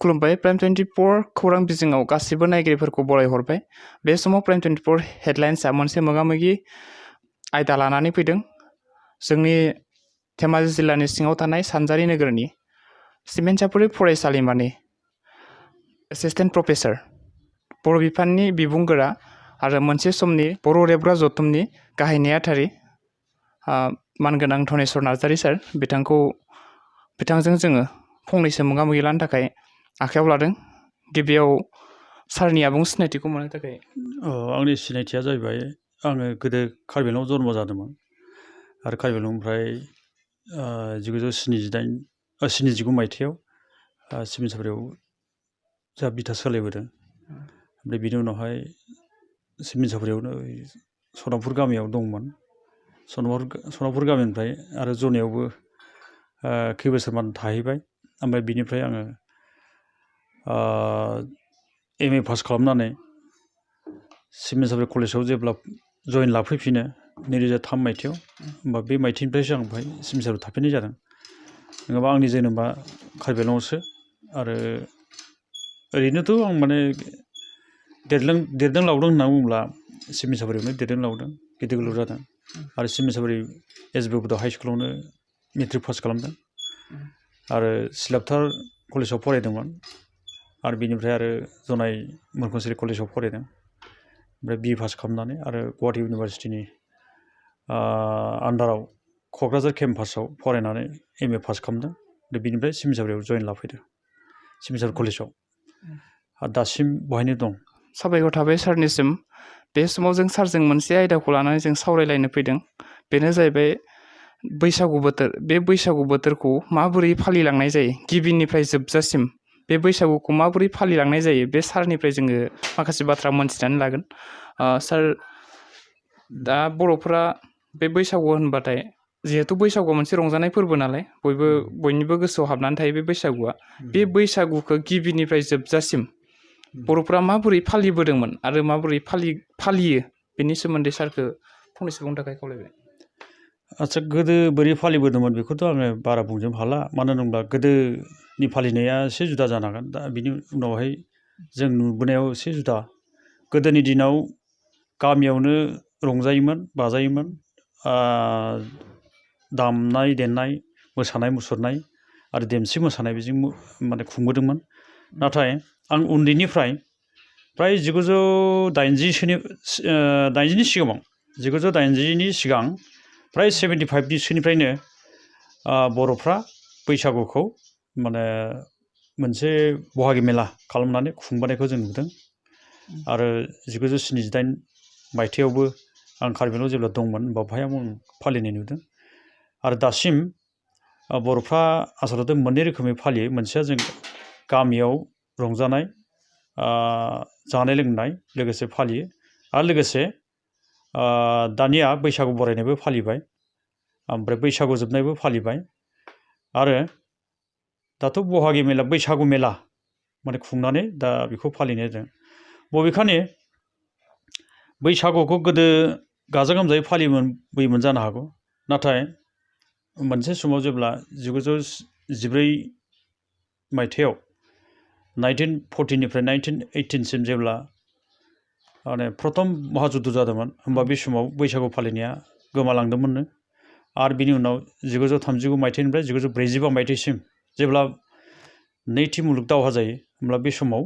खुलुमबाय प्राइम 24 खौरां बिजोङाव गासिबो नायगिरिफोरखौ बरायहरबाय। बे समाव प्राइम 24 हेडलाइन्सआ मोनसे मोगामोगि आयदा लानानै फैदों। जोंनि धेमाजि जिल्लानि सिङाव थानाय सानजारि नोगोरनि सिमेन्टसापुरि फरायसालिमानि एसिस्टेन्ट प्रफेसर, बर' बिफाननि बिबुंगोरा आरो मोनसे समनि बर' रेबग्रा जथुमनि गाहाय नेहाथारि मानगोनां धनेस्वर नार्जारि सार, बिथांजों जोङो फंनैसो मोगामोगि लानो थाखाय आखायाव लादों। गिबियाव सारनि आबुं सिनायथिखौ मोननो थाखाय। आंनि सिनायथिया जाहैबाय, आङो गोदो कार्बि आंलंआव जन्म जादोंमोन आरो कार्बि आंलंनिफ्राय 1979 मायथाइयाव सिमेन्टसापुरियाव जा बिथा सोलायबोदों। ओमफ्राय बिनि उनावहाय सिमेन्टसापुरियावनो सनापुर गामियाव दंमोन। सनापुर गामिनिफ्राय आरो जनायावबो खै बोसोरमान थाहैबाय। ओमफ्राय बिनिफ्राय आङो MA पास खालामनानै सिमेन्टसापुरि कलेजाव जेब्ला जयेन लाफैफिनो 2003 मायथाइयाव, होमबा बे मायथाइनिफ्रायसो आं बेहाय सिमेन्टसापुरियाव थाफैनाय जादों। नङाबा आंनि जोनोमा कार्बि आंलंआवसो। आरो ओरैनोथ' आं माने देरदों लावदों होनना बुङोब्ला सिमेन्टसापुरियावनो देरदों लावदों, गिदिर गोलाव जादों। आरो सिमेन्टसापुरि SB बड' हाइ स्कुलावनो मेट्रिक पास खालामदों आरो सिलापथार कलेजाव फरायदोंमोन। आरो बिनिफ्राय आरो जनाय मुनखुंसिरि कलेजाव फरायदों। ओमफ्राय BA पास खालामनानै आरो गुवाहाटि इउनिभारसिटिनि आन्दाराव क'क्राझार केम्पासाव फरायनानै MA पास खालामदों। आरो बिनिफ्राय सिमेन्टसापुरियाव जयेन लाफैदों, सिमेन्टसापुरि कलेजाव। आरो दासिम बहायनो दं। साबायखर थाबाय सारनिसिम। बे समाव जों सारजों मोनसे आयदाखौ लानानै जों सावरायलायनो फैदों। बेनो जाहैबाय बैसागु बोथोर। बे बैसागु बोथोरखौ माबोरै फालिलांनाय जायो, गिबिनिफ्राय जोबजासिम बे बैसागुखौ माबोरै फालिलांनाय जायो, बे सारनिफ्राय जोङो माखासे बाथ्रा मोनथिनानै लागोन। सार, दा बर'फोरा बे बैसागु होनबाथाय, जिहेथु बैसागुआ मोनसे रंजानाय फोरबो नालाय, बयनिबो गोसोआव हाबनानै थायो बे बैसागुआ। बे बैसागुखौ गिबिनिफ्राय जोबजासिम बर'फ्रा माबोरै फालिबोदोंमोन आरो माबोरै फालियो, बेनि सोमोन्दै सारखौ फंनैसो बुंनो थाखाय खावलायबाय। आदसा, गोदो बोरै फालिबोदोंमोन बेखौथ' आङो बारा बुंजोबनो हाला। मानो होनोब्ला गोदोनि फालिनाया एसे जुदा जानो हागोन। दा बिनि उनावहाय जों नुबोनायाव एसे जुदा। गोदोनि दिनाव गामियावनो रंजायोमोन बाजायोमोन, दामनाय देनाय, मोसानाय मुसुरनाय आरो देमसि मोसानाय बेजों माने खुंबोदोंमोन। नाथाय आं उन्दैनिफ्राय फ्राय 1980नि सिगाङाव, 1980नि सिगां फ्राय 75सोनिफ्रायनो बर'फ्रा बैसागुखौ माने मोनसे बहागि मेला खालामनानै खुंबोनायखौ जों नुदों। आरो 1978 मायथाइयावबो आं कार्बि आंलंआव जेब्ला दंमोन, बेवहाय आं फालिनाय नुदों। आरो दासिम बर'फ्रा आसलथे मोननै रोखोमै फालियो। मोनसेया जों गामियाव रंजानाय, जानाय लोंनाय लोगोसे फालियो। आरो लोगोसे दानिया बैसागु बरायनायबो फालिबाय, ओमफ्राय बैसागु जोबनायबो फालिबाय। आरो दाथ' बहागि मेला, बैसागु मेला माने खुंनानै दा बेखौ फालिनाय जादों। बबेखानि बैसागुखौ गोदो गाजा गोमजायै फालिबोयोमोन जानो हागौ। नाथाय मोनसे समाव जेब्ला 1914 मायथाइयाव 1914निफ्राय 1918सिम जेब्ला माने प्रथम महाजुद्ध जादोंमोन, होमबा बे समाव बैसागु फालिनाया गोमालांदोंमोननो। आरो बिनि उनाव 1939 मायथाइनिफ्राय 1945 मायथाइसिम जेब्ला नैथि मुलुग दावहा जायो, होमब्ला बे समाव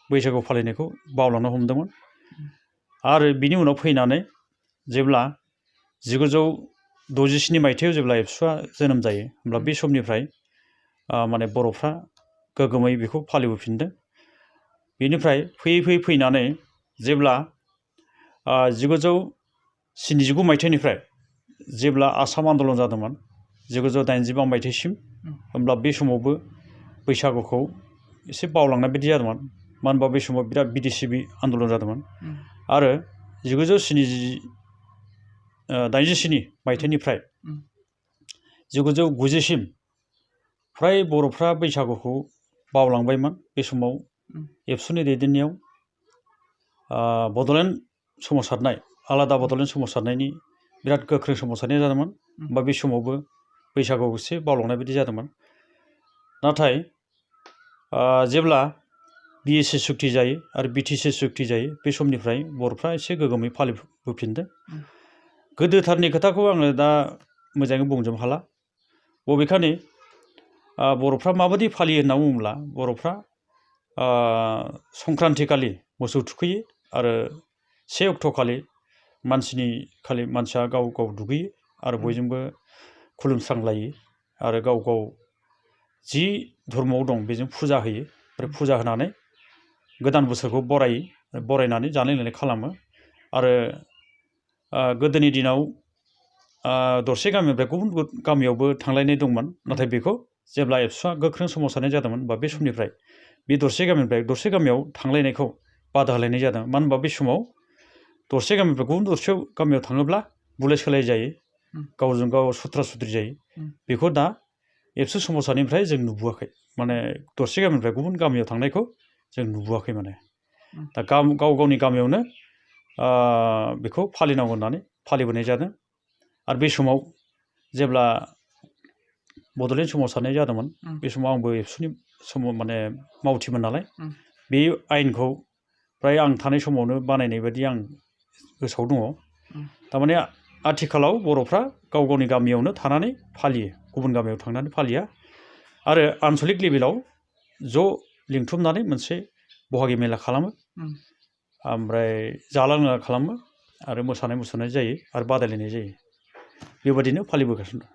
बैसागु फालिनायखौ बावलांनो हमदोंमोन। आरो बिनि उनाव फैनानै जेब्ला 1967 मायथाइयाव जेब्ला एबसुआ जोनोम जायो, होमब्ला बे समनिफ्राय माने बर'फ्रा गोग्गोमै बेखौ फालिबोफिनदों। बेनिफ्राय फैयै फैनानै जेब्ला 1979 मायथाइनिफ्राय जेब्ला आसाम आन्दलन जादोंमोन 1985 मायथाइसिम, होमब्ला बे समावबो बैसागुखौ एसे बावलांनाय बायदि जादोंमोन। मानो होनबा बे समाव बिराद बिटि आन्दलन जादोंमोन। आरो 1987 मायथाइनिफ्राय 1990सिम फ्राय बर'फ्रा बैसागुखौ बावलांबायमोन। बे समाव एबसुनि दैदेननायाव बड'लेण्ड सोमावसारनाय, आलादा बड'लेण्ड सोमावसारनायनि बिराद गोख्रों सोमावसारनाय जादोंमोन। बा बे समावबो बैसागुआव एसे बावलांनाय बायदि जादोंमोन। नाथाय जेब्ला BSC सुक्ति जायो आरो BTC सुक्ति जायो बे समनिफ्राय बर'फ्रा एसे गोगोमै फालिबोफिनदों। गोदोथारनि खोथाखौ आङो दा मोजाङै बुंजोबनो हाला। बबेखानि बर'फ्रा माबायदि फालियो होनना बुङोब्ला बर'फ्रा संक्रान्ति खालि मोसौ थुखैयो आरो 1 अक्ट' खालि मानसिया गाव गाव दुगैयो आरो बयजोंबो खुलुमस्रांलायो आरो गाव गाव जि धर्मआव दं बेजों फुजा होयो आरो फुजा होनानै गोदान बोसोरखौ बरायनानै जानाय लोंनाय खालामो आरो गोदोनि दिनाव दरसे गामिनिफ्राय गुबुन गामियावबो थांलायनाय दंमोन नाथाय बेखौ जेब्ला एबसुआ गोख्रों सोमावसारनाय जादोंमोन बा बे समनिफ्राय बे दरसे गामिनिफ्राय दरसे गामियाव थांलायनायखौ बादा होलायनाय जादों। मानो होनबा बे समाव दरसे गामिनिफ्राय गुबुन दरसे गामियाव थाङोब्ला बुलाय सोलाय जायो, गावजों गाव सुथ्रा सुथ्रि जायो। बेखौ दा एबसु सोमावसारनिफ्राय जों नुबोआखै, माने दरसे गामिनिफ्राय गुबुन गामियाव थांनायखौ जों नुबोआखै। माने दा गाव गावनि गामियावनो बेखौ फालिनांगौ होननानै फालिबोनाय जादों। आरो बे समाव जेब्ला बड'लेण्ड सोमावसारनाय जादोंमोन बे समाव आंबो एबसुनि समाव माने मावथिमोन नालाय बे आयेनखौ फ्राय आं थानाय समावनो बानायनाय बायदि आं गोसोआव दङ। थारमाने आथिखालाव बर'फ्रा गाव गावनि गामियावनो थानानै फालियो, गुबुन गामियाव थांनानै फालिया आरो आनसलिक लेभेलाव ज' लिंथुमनानै मोनसे बहागि मेला खालामो, ओमफ्राय जाला लोंला खालामो आरो मोसानाय मुसुरनाय जायो आरो बादायलायनाय जायो। बेबादिनो फालिबोगासिनो दं।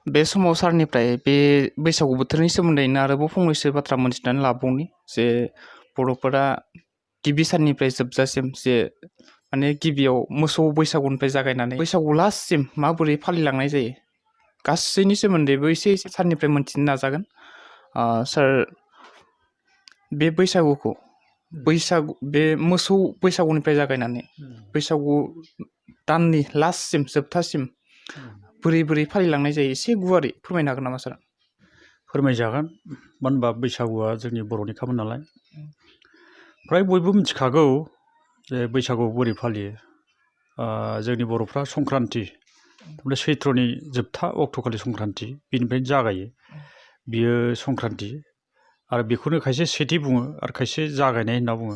बे समाव सारनिफ्राय बे बैसागु बोथोरनि सोमोन्दैनो आरोबाव फंनैसो बाथ्रा मोनथिनानै लाबावनि जे बर'फोरा गिबि साननिफ्राय जोबजासिम जे माने गिबियाव मोसौ बैसागुनिफ्राय जागायनानै बैसागु लास्टसिम माबोरै फालिलांनाय जायो गासैनि सोमोन्दैबो एसे सारनिफ्राय मोनथिनो नाजागोन। सार, बे बैसागुखौ बे मोसौ बैसागुनिफ्राय जागायनानै बैसागु दाननि लास्टसिम जोबथासिम बोरै फालिलांनाय जायो एसे गुवारै फोरमायनो हागोन नामा सार? फोरमायजागोन। मानो होनबा बैसागुआ जोंनि बर'निखामोन नालाय फ्राय बयबो मिथिखागौ जे बैसागुआव बोरै फालियो। जोंनि बर'फ्रा संक्रान्ति सैत्रनि जोबथा अक्ट'खालि संक्रान्ति बेनिफ्रायनो जागायो। बियो संक्रान्ति आरो बेखौनो खायसे सेथि बुङो आरो खायसे जागायनाय होनना बुङो।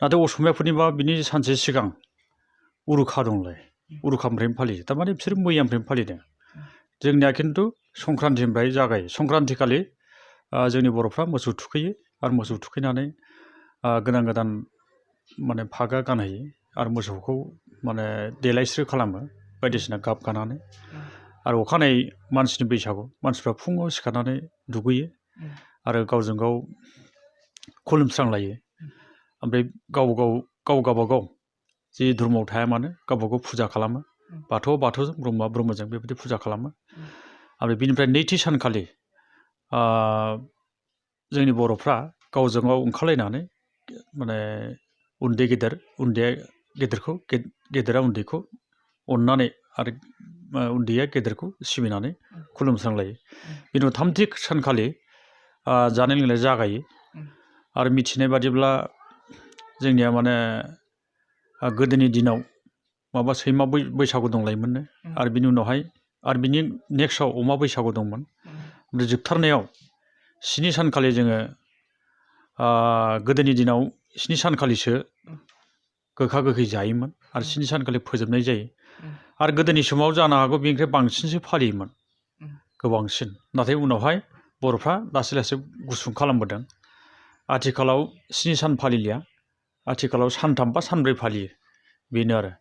नाथाय असमियाफोरनिबा बिनि सानसे सिगां उरुखा दंलाय, उरुखानिफ्रायनो फालियो। थारमाने बिसोर मैयानिफ्रायनो फालिदों। जोंनिया खिन्थु संक्रान्तिनिफ्राय जागायो। संक्रान्ति खालि जोंनि बर'फ्रा मोसौ थुखैयो आरो मोसौ थुखैनानै गोदान माने फागा गानहोयो आरो मोसौखौ माने देलायस्रो खालामो बायदिसिना गाब गानानै। आरो अखानायै मानसिनि बैसागु, मानसिफ्रा फुङाव सिखारनानै दुगैयो आरो गावजों गाव खुलुमस्रांलायो। ओमफ्राय गाव गावबागाव जि धर्मआव थाया मानो गावबागाव फुजा खालामो। बाथौआ बाथौजों, ब्रह्मआ ब्रह्मजों बेबायदि फुजा खालामो। आरो बिनिफ्राय नैथि सानखालि जोंनि बर'फ्रा गावजों गाव ओंखारलायनानै माने उन्दैया गेदेरखौ, गेदेरा उन्दैखौ अननानै आरो उन्दैया गेदेरखौ सिबिनानै खुलुमस्रांलायो। बिनि उनाव थामथि सानखालि जानाय लोंनाय जागायो। आरो मिथिनाय बादिब्ला जोंनिया माने गोदोनि दिनाव माबा सैमा बैसागु दंलायोमोननो आरो बिनि उनावहाय आरो बिनि नेक्स्टआव अमा बैसागु दंमोन। ओमफ्राय जोबथारनायाव 7 सानखालि जोङो गोदोनि दिनाव 7 सानखालिसो गोखा गोखै जायोमोन आरो 7 सानखालि फोजोबनाय जायो। आरो गोदोनि समाव जानो हागौ बेनिफ्राय बांसिनसो फालियोमोन, गोबांसिन। नाथाय उनावहाय बर'फ्रा लासै लासै गुसुं खालामबोदों। आथिखालाव 7 सान फालिलिया, आथिखालाव 3 बा 4 फालियो, बेनो आरो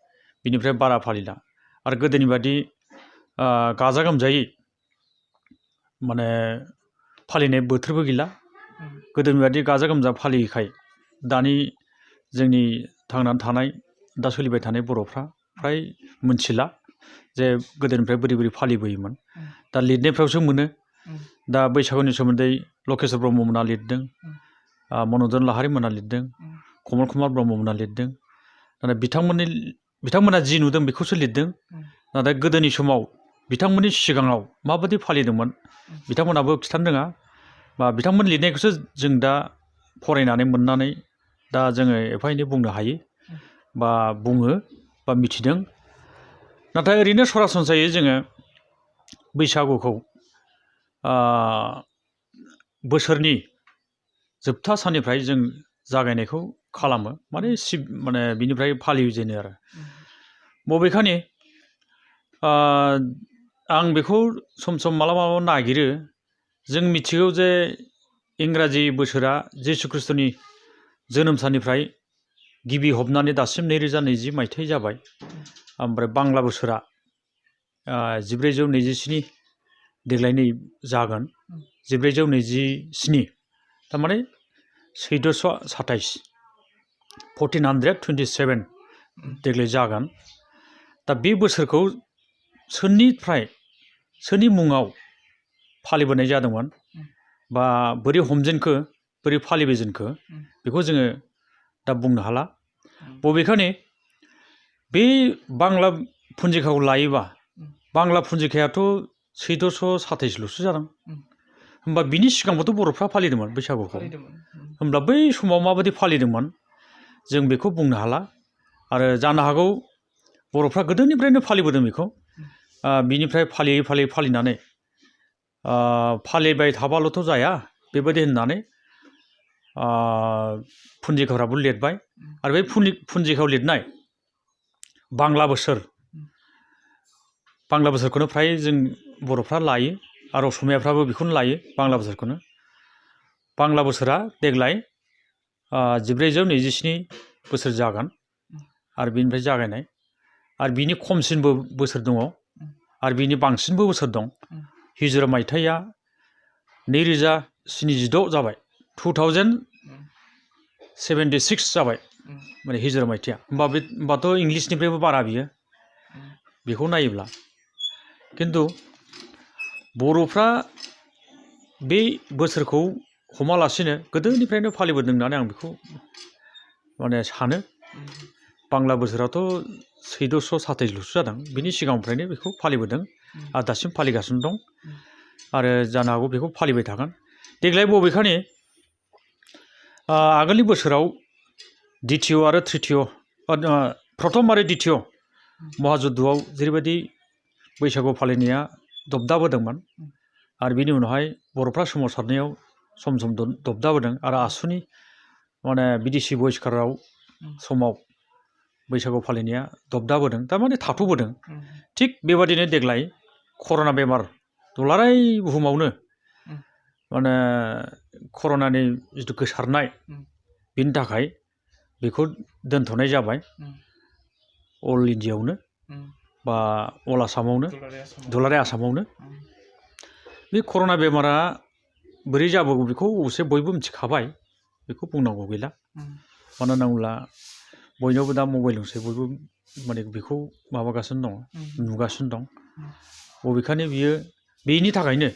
बिनिफ्राय बारा फालिला। आरो गोदोनि बादि गाजा गोमजायै माने फालिनाय बोथोरबो गैला। गोदोनि बादि गाजा गोमजा फालियैखाय दानि जोंनि थांनानै थानाय दा सोलिबाय थानाय बर'फ्रा फ्राय मोनथिला जे गोदोनिफ्राय बोरै फालिबोयोमोन। दा लिरनायफ्रावसो मोनो। दा बैसागुनि सोमोन्दै लकेश्वर ब्रह्ममोना लिरदों, मन'रन्जन लाहारि मोना लिरदों, कमल कुमार ब्रह्ममोना लिरदों। नाथाय बिथांमोना जि नुदों बेखौसो लिरदों। नाथाय गोदोनि समाव बिथांमोननि सिगाङाव माबायदि फालिदोंमोन बिथांमोनाबो खिथानो रोङा, बा बिथांमोन लिरनायखौसो जों दा फरायनानै मोननानै दा जोङो एफा एनै बुंनो हायो बा बुङो बा मिथिदों। नाथाय ओरैनो सरासनस्रायै जोङो बैसागुखौ बोसोरनि जोबथा साननिफ्राय जों जागायनायखौ खालामो माने बिनिफ्राय फालिजेनो आरो बबेखानि आं बेखौ सम सम मालाबा नागिरो जों मिथिगौ जे इंराजि बोसोरा जिसु ख्रिस्ट'नि जोनोम साननिफ्राय गिबि हबनानै दासिम 2020 मायथाइ जाबाय ओमफ्राय बांला बोसोरा 1427 देग्लाय नै जागोन 1427 थारमाने 1427 1427 देग्लाय जागोन दा बे बोसोरखौ सोरनि मुङाव फालिबोनाय जादोंमोन बा बोरै हमजेनखो बोरै फालिबोजेनखो बेखौ जोङो दा बुंनो हाला बबेखानि बे बांला पुन्जिखाखौ लायोबा बांला पुन्जिखायाथ' 1427ल'सो जादों होमबा बिनि सिगांबोथ' बर'फ्रा फालिदोंमोन बैसागुखौ होमब्ला बै समाव माबायदि फालिदोंमोन जों बेखौ बुंनो हाला आरो जानो हागौ बर'फ्रा गोदोनिफ्रायनो फालिबोदों बेखौ बिनिफ्राय फालियै फालिनानै फालिबाय थाबाल'थ' जाया बेबायदि होननानै पुन्जिखाफ्राबो लिरबाय आरो बे पुन्जिखायाव लिरनाय बांला बोसोरखौनो फ्राय जों बर'फ्रा लायो आरो असमियाफ्राबो बेखौनो लायो बांला बोसोरखौनो बांला बोसोरा देग्लाय 1427 बोसोर जागोन आरो बिनिफ्राय जागायनाय आरो बिनि खमसिनबो बोसोर दङ आरो बिनि बांसिनबो बोसोर दं हिजरा मायथाइया 2076 जाबाय 2076 जाबाय माने हिजरा मायथाइया होमबाथ' इंलिसनिफ्रायबो बारा बियो बेखौ नायोब्ला खिन्थु बर'फ्रा बे बोसोरखौ हमालासिनो गोदोनिफ्रायनो फालिबोदों होननानै आं बेखौ माने सानो बांला बोसोराथ' 1427ल'सो जादों बिनि सिगांनिफ्रायनो बेखौ फालिबोदों आरो दासिम फालिगासिनो दं आरो जानो हागौ बेखौ फालिबाय थागोन देग्लाय बबेखानि आगोलनि बोसोराव द्वितीय आरो तृतीय प्रथम आरो द्वितीय महाजुद्धआव जेरैबायदि बैसागु फालिनाया दबदाबोदोंमोन आरो बिनि उनावहाय बर'फ्रा सोमावसारनायाव सम सम दबदाबोदों आरो आसुनि माने बिदेसि बहिष्काराव समाव बैसागु फालिनाया दबदाबोदों थारमाने थाथ'बोदों थिग बेबादिनो देग्लाय कर'ना बेमार दुलाराय बुहुमावनो माने कर'नानि जिथु गोसारनाय बिनि थाखाय बेखौ दोनथ'नाय जाबाय अल इन्डियायावनो बा अल आसामावनो दुलाराय आसामावनो बे कर'ना बेमारा बोरै जाबोगौ बेखौ अबसे बयबो मिथिखाबाय बेखौ बुंनांगौ गैला मानो होनना बुङोब्ला बयनावबो दा मबाइल दंसै बयबो माने बेखौ माबागासिनो दं नुगासिनो दं बबेखानि बियो बेनि थाखायनो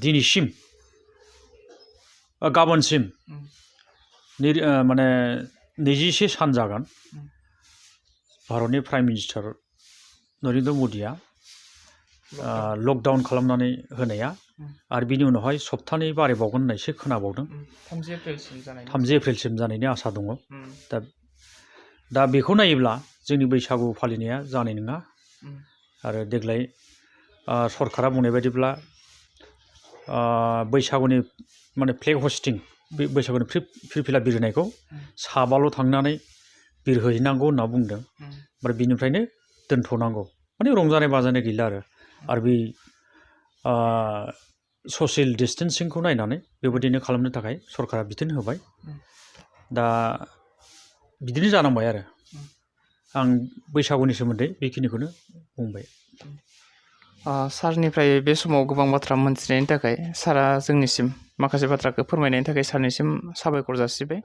दिनैसिम गाबोनसिम माने 21 सान जागोन भारतनि प्राइम मिनिस्टार नरेन्द्र मदिया लकडाउन खालामनानै होनाया आरो बिनि उनावहाय सप्तानै बारायबावगोन होननायसो खोनाबावदों 3 एप्रिलसिम जानायनि आसा दङ दा बेखौ नायोब्ला जोंनि बैसागु फालिनाया जानाय नङा आरो देग्लाय सरकारा बुंनाय बायदिब्ला बैसागुनि माने फ्लेग हस्टिं बे बैसागुनि फिरफिला बिरहोनायखौ साबाल' थांनानै बिरहैनांगौ होनना बुंदों ओमफ्राय बिनिफ्रायनो दोनथ'नांगौ माने रंजानाय बाजानाय गैला आरो बे ससियेल डिस्टेन्सिंखौ नायनानै बेबायदिनो खालामनो थाखाय सरकारा बिथोन होबाय दा बिदिनो जानांबाय आरो आं बैसागुनि सोमोन्दै बेखिनिखौनो बुंबाय सारनिफ्राय बे समाव गोबां बाथ्रा मोनथिनायनि थाखाय सारा जोंनिसिम माखासे बाथ्राखौ फोरमायनायनि थाखाय सारनिसिम साबायखर जासिबाय